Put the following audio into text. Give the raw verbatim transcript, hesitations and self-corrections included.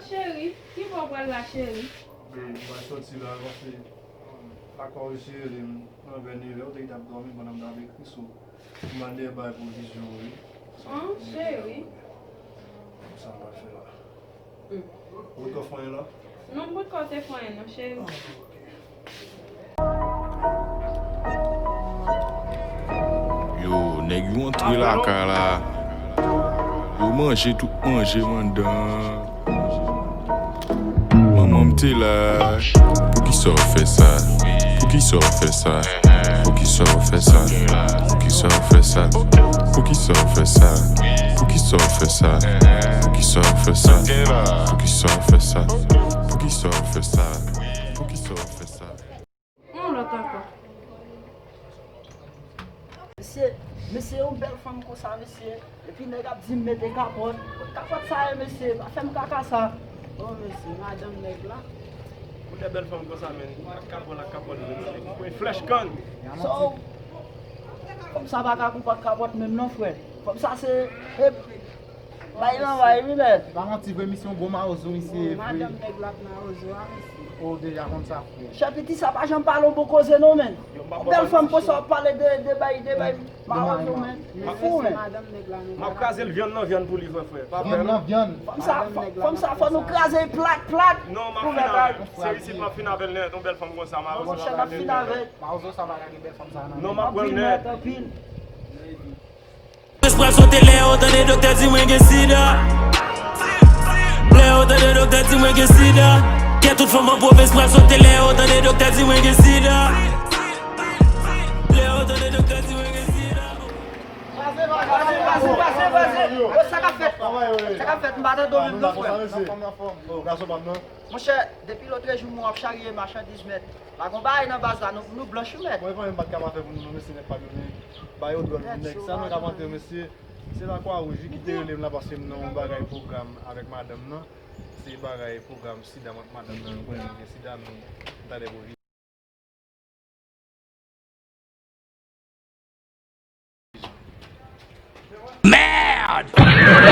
Cheri, ki bò w pral la, cheri? Wi, m pral sòti la, paske lakòz isi rele m nan vè nevè, ou te gentan ap dòmi pandan m t ap ekri sou, m al dèyè bay pwovizyon, wi. An, cheri. Sa m pral fè la. Ou poko fè anyen la? Non, m poko te fè anyen non, cheri. Yo, nèg yo antre lakay la. Yo manje tout manje m anndan. Manman m te la. Poukisa w fè sa? Poukisa w fè sa? Poukisa w fè sa? Poukisa w fè sa? Poukisa w fè sa? Poukisa w fè sa? Poukisa w fè sa? Poukisa w fè sa? Poukisa w fè sa? Poukisa w fè sa? Yon lòt ankò. Mesye, mesye, yon bèl fanm konsa, mesye. Epi nèg ap di m mete kapòt. Kot kapòt sa ye, mesye? Pa fè m kaka sa. Oh, mesye, madanm nèg la. Kote bèl fanm konsa, menn? Ak kapòt, ak kapòt, menn. Mwen flèch kann. So, fanm sa pa ka gon pa kapòt menm non, frè. Fanm sa se, e, bay nan bay, wi, mèt. Pa manti vre, misye yon bon mawozo, misye, vre. Madanm nèg la ap mawozo a, mesye. Ou deja konn sa, frè. Chè piti sa pa janm pale yon bon koze non, menn. Yon bèl fanm konsa w ap pale de, de bay, de bay. Mawozo, menn. Fou, menn. M ap kraze l vyann nan vyann pou li, frè, frè. Pa pè, non. Vyann nan vyann. Fanm sa, fanm sa, fò nou kraze l plat, plat. Non, m ap fin avè l. Se isit m ap fin avè l nèt, yon bèl fanm konsa, mawozo. Monchè, m ap fin avè l. Mawozo sa pa lage bèl fanm sa nan men. Non, m ap pran l nèt. Pwovens pral sote lè yo tande doktè di mwen gen sida. Lè yo tande doktè di mwen gen sida. Kè tout fanm an pwovens pral sote lè yo tande doktè di mwen gen sida. Lè yo tande doktè di mwen gen sida. Pase, pase, pase, pase, pase. Yo, sa k ap fèt? Sa k ap fèt? M pa tande w menm non, frè. Anfòm, anfòm. Gason pa m nan. Monchè, depi lòtrejou m wè w ap charye machandiz, mèt. Pa gon bagay nan baz la, nou, nou blanch wi, mèt. Mwen, fanmi m pa t ka pa fè pou nou non, mesye, nèg pa donnen. Ba yo dwòl, nèg sa nou ka vantre yo, mesye. Se Lakwa Wouj wi ki te rele m la paske m nan yon bagay pwogram avèk madanm nan. Se bagay pwogram sida mwen ak madanm nan, nou konnen nou gen sida, nou, nou ta dwe pwovizyon. Merde!